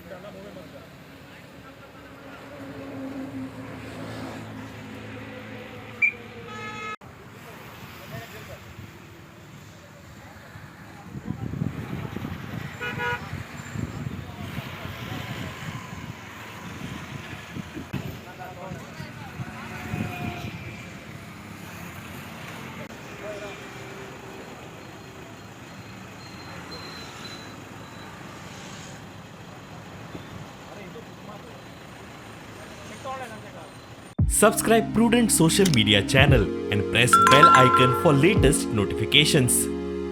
करना, मुंह में मत कर। Subscribe Prudent Social Media channel and press bell icon for latest notifications.